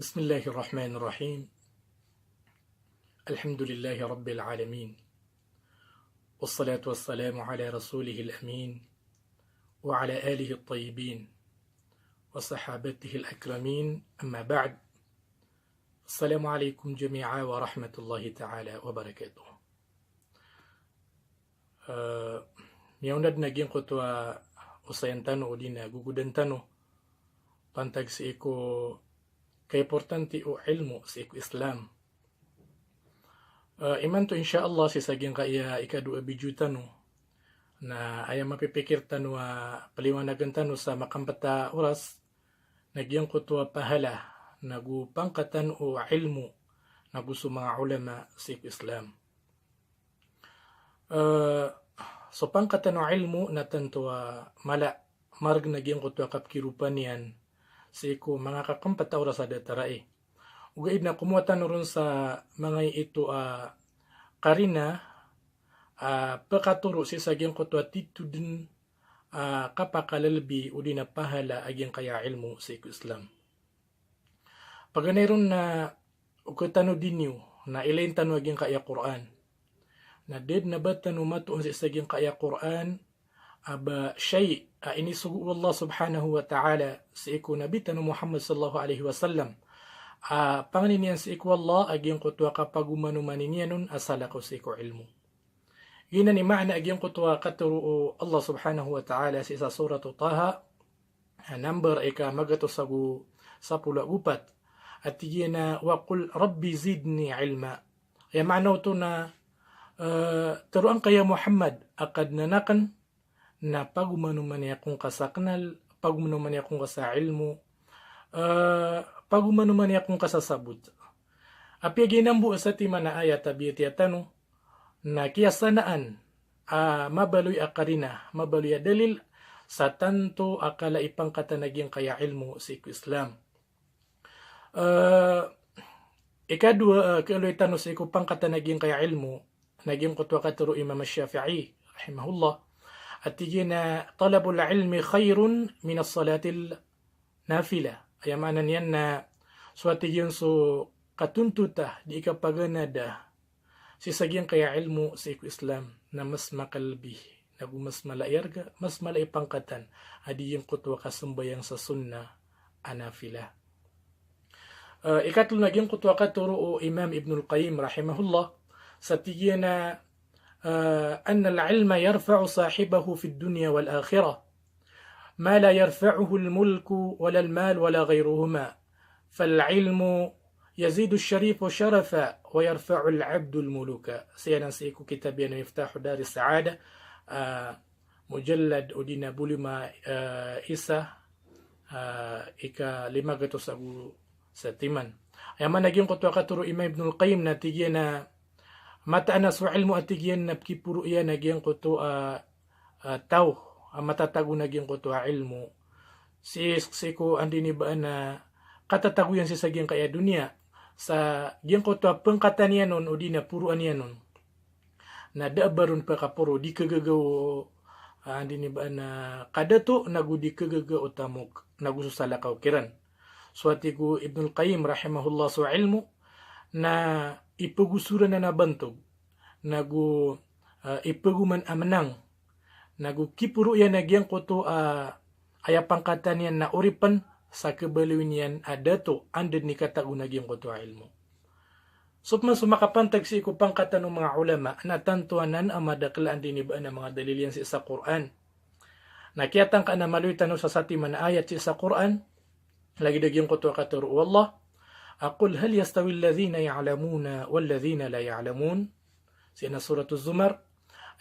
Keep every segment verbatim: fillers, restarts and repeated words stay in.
بسم الله الرحمن الرحيم. الحمد لله رب العالمين. والصلاة والسلام على رسوله الأمين وعلى آله الطيبين وصحابته الأكرمين. أما بعد. السلام عليكم جميعا ورحمة الله تعالى وبركاته. Eh, miyaonad na giyangkoto a osayan tano odi na gogodan tano pantag sii ko kaimportante o ilmo sii ko Islam. Eh, imanto, insha Allah, sii sa giyangkaya ikadowa a video tano na aya mapipikir tano a paliwanagan tano sa makampt a oras na giyangkoto a pahala nago pangkatan o ilmo nago so manga ulama sii ko Islam. Eh, so pangkatan o ilmo na tanto a mala, marg na giyangkoto a kapkiropa niyan sii ko manga kakmpt a oras a datar ai. Ogaid na komowa tano ron sa manga ito a karina a pkatoro sii sa giyangkoto a titho dn a kapakalbi odi na pahala a giyangkaya ilmo sii ko Islam. Paganay ron na okatano diniyo na ilayin tano a giyangkaya Qur'an. Na da dn a ba tano matoon sii sa giyangkaya Qur'an a ba shay a inisogo o Allah subhanahu wa ta'ala sii ko Nabi tano Muhammad sallallahu alaihi wasallam a pangnin iyan sii ko Allah a giyangkoto a kapagomanomani niyan on a salakaw sii ko ilmo. Giyanan i maana a giyangkoto a katoro o Allah subhanahu wa ta'ala sii sa Suratu Taha, a number ika magatos ago sapolo ago pat. A tig iyan a, "Wa qul rabbi zidni ilma." Aya maana oto na, eh, tero angka ya Muhammad a Kadnan akn na pagomanomani ako ngka sa knal, pagomanomani ako ngka sa ilmo, eh, pagomanomani ako ngka sa sabot. Apiya giyanan bo a satiman a ayat a biyatiya tano, na kiyasanaan a mabaloy a karina, mabaloy a dalil sa tanto a kala i pangkatan a giyangkaya ilmo sii ko Islam. Eh, ikadowa, eh, kaaloy tano sii ko pangkatan a giyangkaya ilmo, na giyangkoto a katero o Imam Shafi'i, rahimahullah. A tig iyan a, "Talabul ilmi khairun minas salatil nafila." Aya maana niyan na so a tig iyan so katontota di ikapaganada sii sa giyangkaya ilmo sii ko Islam na mas makalbi, nago mas mala i arga, mas mala i pangkatan a di giyangkoto a kasambayang sa sunnah a nafila. Eh, ikatlo na giyangkoto a katero o Imam Ibnul Qayyim rahimahullah, sa tig iyan a, eh, "Annal ilma yarfa'u sahibahu fid dunya wal akhirah. Ma la yarfa'uhul mulku walal mal wala ghayruhuma. Fal ilmu yazidu sharifa sharafa wa yarfa'ul abdul muluka." Sii anan sii ko kitab iyan a Miftahu Daris Sa'ada, ah, mujallad odi na bolima, ah, isa, ah, ika lima gatos ago satiman. Aya maana giyangkoto a katero o Imam Ibnul Qayyim na tig iyan a mataan a so ilmo a tig iyan na pkiporo iyan a giyangkoto a, ah, taw a matatago na giyangkoto a ilmo. Sii, sii ko anda ini ba a katatago iyan sii sa giyangkaya doniya. Sa giyangkoto a pangkatan iyan on odi na poroan iyan on na da a ba ron pkaporo, di kagaga o, ah, anda ini ba a kadato, nago di kagaga o tamok, nago so salakaw kiran. So a tig o Ibnul Qayyim rahimahullah, so ilmo na ipagosoran a bantog, nago, ah, ipagoman a menang, nago kiporo iyan a giyangkoto a, ah, aya pangkatan iyan na oripn sa kabaloy niyan a dato anda den i katago na giyangkoto a ilmo. So pman so makapantag sii ko pangkatan o manga ulama na tanto anan a madakel a anda ini ba a manga dalil iyan sii sa Qur'an. Na kiyatangka na maloy tano sa satiman a ayat sii sa Qur'an, lagid a giyangkoto a katero o Allah a, "Qul hal yastawil ladhina ya'lamuna wal ladhina la ya'lamun." Sii na Suratuz Zumar.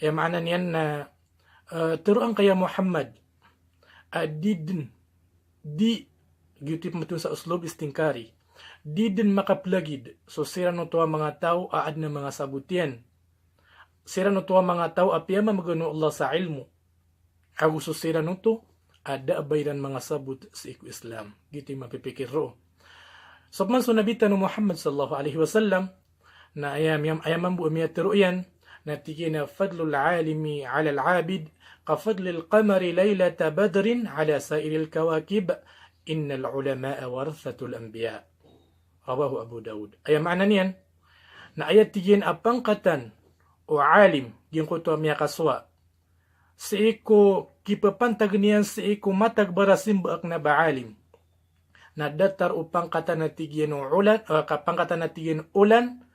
Aya maana niyan na, eh, tero angka ya Muhammad a di den, di, giyoto i pmbtowan sa uslub istinkari. Di den makaplagid so siran oto a manga taw a aden a manga sabot iyan. Siran oto a manga taw a piyamamgan o Allah sa ilmo. Ago so siran oto a da a ba iran manga sabot sii ko Islam. Giyoto i mapipikir roo. So pman so Nabi tano Muhammad sallallahu alaihi wasallam, na aya miyam-, aya mambo a miyatero iyan, na tig iyan a, "Fadlul alimi alal abid ka fadlil qamari laylata badrin ala sairil kawakib, innal ulama'a warathatul anbiya." Rawahu Abu Daud. Aya maana niyan na aya tig iyan a pangkatan o alim, giyangkoto a miyakasowa, sii ko kipapantag niyan sii ko matag bara simba a kna ba alim, na datar o pangkatan a tig iyan o olan, ah, ka pangkatan a tig iyan o olan,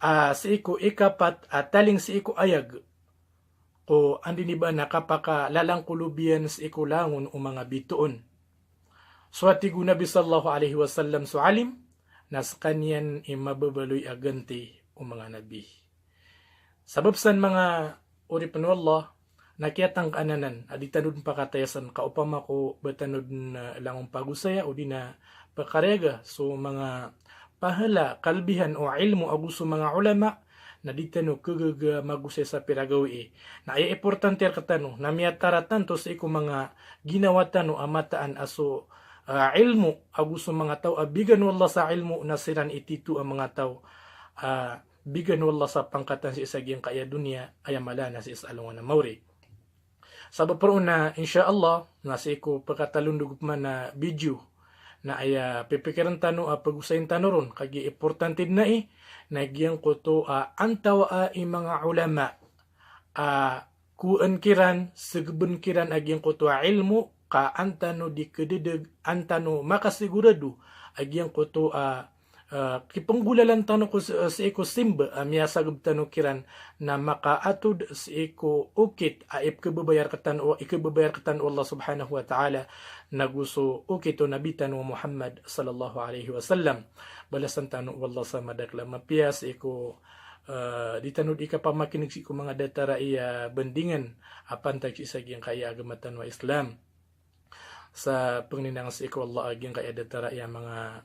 ah, sii ko ikapat a taling sii ko ayag ko andini ba na kapakalalangkolob iyan sii ko langon o manga bitoon. So a tig o Nabi sallallahu alaihi wasallam so alim, na skaniyan i mababaloy a ganti o manga nabi. Sabap san manga oripn o Allah, na kiyatangkaan anan a di tano dn pakatayasan ka opama ko ba tano dn, eh, langon pagosaya odi na pakariyaga so manga pahala, kalbihan o ilmo ago so manga ulama, na di tano kagaga magosaya sa pira gawii. Na aya importante rktano na miyataratanto sii ko manga ginawa tano a mataan a so, ah, ilmo ago so manga taw a bigan o Allah sa ilmo na siran i tito a manga taw, ah, bigan o Allah sa pangkatan sii sa giyangkaya doniya, aya mala na sii sa alongan a maori. Sabap roo na, insha Allah, na sii ko pkatalondog pman a video, na aya pipikirn tano a pagosayin tano ron, kagiya importante dn ai, na giyangkoto a antawaa i manga ulama a kowaan kiran, sgbn kiran a giyangkoto a ilmo, ka an tano di kdadg, an tano makasigorado a giyangkoto a, eh, kipnggolalan tano ko s-, sii ko simba a miyasagb tano kiran na makaatod sii ko okit a ipkhababaya rktano, ikhababaya rktano o Allah subhanahu wa ta'ala, nago so okit o Nabi tano Muhammad sallallahu alaihi wasallam. Balasan tano o Allah sa madakl a mapiya sii ko, eh, di tano di kapamakinig sii ko manga datar a aya bandingan a pantag sii sa giyangkaya agama tano a Islam. Sa pangninang sii ko Allah a giyangkaya datar a aya manga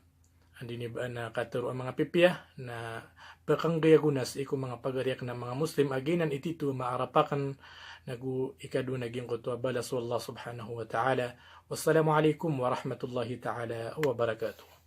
andini ba na katharo a manga pipiya, na pkhanggay ago na sii ko manga pagari akn a manga Muslim a giyanan i tito a maarap akn, nago ikadowa na giyangkoto a balas o Allah subhanahu wa ta'ala. Wassalamu alaikum warahmatullahi ta'ala wabarakatuh.